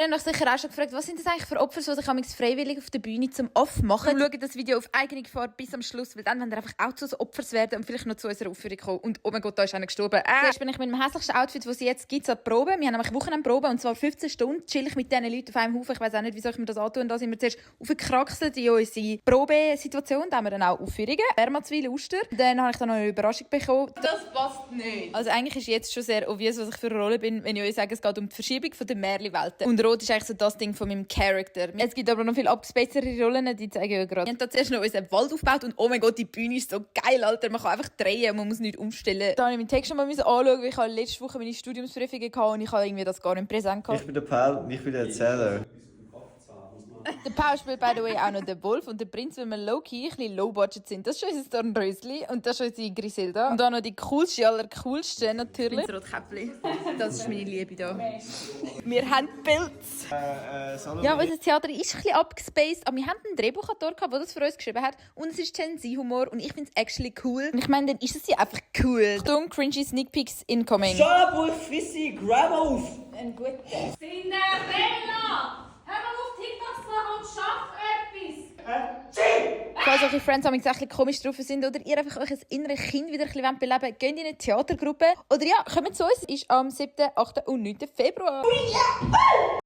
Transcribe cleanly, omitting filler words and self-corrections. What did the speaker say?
Ich habe mich sicher auch schon gefragt, was sind das eigentlich für Opfer, die sich manchmal freiwillig auf der Bühne zum Off machen. Wir schauen das Video auf eigene Gefahr bis am Schluss, weil dann, wenn wir einfach auch zu so Opfers werden und vielleicht noch zu unserer Aufführung kommen. Und oh mein Gott, da ist einer gestorben. Zuerst bin ich mit dem hässlichsten Outfit, das es jetzt gibt, an der Probe. Wir haben nämlich Wochenendprobe und zwar 15 Stunden chill ich mit diesen Leuten auf einem Haufen. Ich weiß auch nicht, wie soll ich mir das antun. Da sind wir zuerst aufgekraxelt in unsere Probesituation. Da haben wir dann auch Aufführungen. Bermazwil, Uster. Dann habe ich dann noch eine Überraschung bekommen. Das passt nicht. Also eigentlich ist jetzt schon sehr obvious, was ich für eine Rolle bin, wenn ich euch sage, es geht um die Verschiebung der Märchenwelten. Und Rot ist eigentlich so das Ding von meinem Charakter. Es gibt aber noch viel abgespacedere Rollen, die zeige ich euch gerade. Wir haben da zuerst noch unseren Wald aufgebaut und oh mein Gott, die Bühne ist so geil, Alter. Man kann einfach drehen, man muss nichts umstellen. Da habe ich meinen Text schon mal anschauen, weil ich habe letzte Woche meine Studiumsprüfungen hatte und ich habe irgendwie das gar nicht präsent gehabt. Ich bin der Paul und ich bin der Erzähler. Der Paul spielt, by the way, auch noch den Wolf und der Prinz, weil wir low-key ein bisschen low-budget sind. Das ist schon unser Dornrösli und das ist unsere Griselda. Und dann noch die coolste, allercoolste natürlich. Das Rotkäppli. Das ist meine Liebe hier. Wir haben Pilz. Ja, unser Theater ist ein bisschen abgespaced, aber wir haben einen Drehbuchautor, der das für uns geschrieben hat. Und es ist Gen Z-Humor und ich finde es actually cool. Und ich meine, dann ist es ja einfach cool. Dumm, cringy Sneak Peeks incoming. Shut up, Wolf, Frissi, grab auf! Ein guter. Cinderella! Hör mal auf, TikToks zu machen und schaff etwas! Falls eure Friends ein bisschen komisch drauf sind oder ihr einfach euch ein inneres Kind wieder ein bisschen beleben wollt, geht in eine Theatergruppe. Oder ja, kommt zu uns. Ist am 7., 8. und 9. Februar.